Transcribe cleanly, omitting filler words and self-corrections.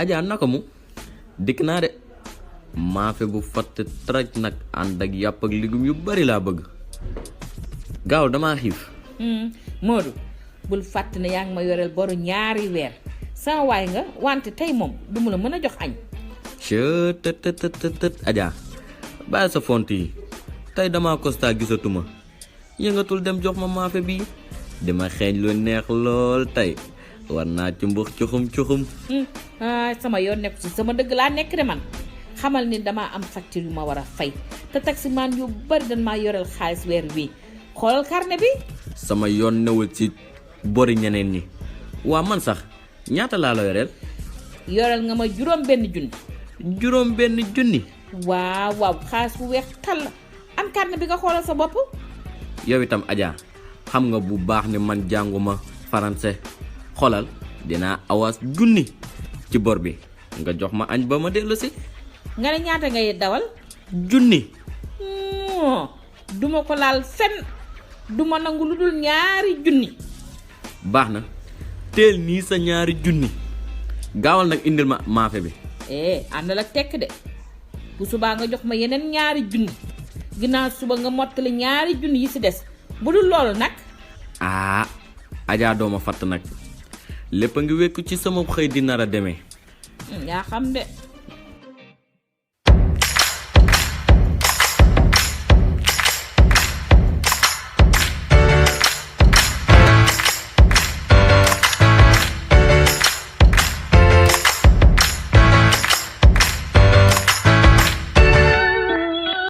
Adja naka mu dikk naa de maafe bu fatt traj nag ànd ak yàpp ak légumes yu bari laa bëgg gaaw damaa xiif. Modou bul fàtt ne yaa ngi ma yoreel boru ñaari weer sama waay nga wante tey moom du mu la mën a jox añ. tët Adja bàyyi sa font yi tey damaa constat gisatuma yëngatul dem jox ma maafe bi dama xeeñ lu neex lool tey war naa ci mbux cuxum. sama yoon nekk ci sama dëgg laa nekk de man xamal ni damaa am facture yu ma war a fay te taximaan yu bari dañ maa yoreel xaalis weer bii xoolal carnet bi. sama yoon newul ci bori ñeneen ñi waa man sax ñaata laa la yoreel nga ma juróom benn junni. waaw xaalis bu weex tàll am carnet bi nga xoolal sa bopp. yow itam Adja xam nga bu baax ni man jànguma français xoolal dinaa awaas junni ci bor bi nga jox ma añ ba ma dellu si. nga ne ñaata ngay dawal. junni. duma ko laal fen duma nangu lu dul ñaari junni. baax na teel nii sa ñaari junni gaawal nag indil ma maafe bi. àndal ak tekk de bu subaa nga jox ma yeneen ñaari junni ginnaaw suba nga mottali ñaari junni yi ci des bu dul loolu nag. Adja dooma fatt nag lépp a ngi wekku ci sama xëy di nar a demee. yaa xam de.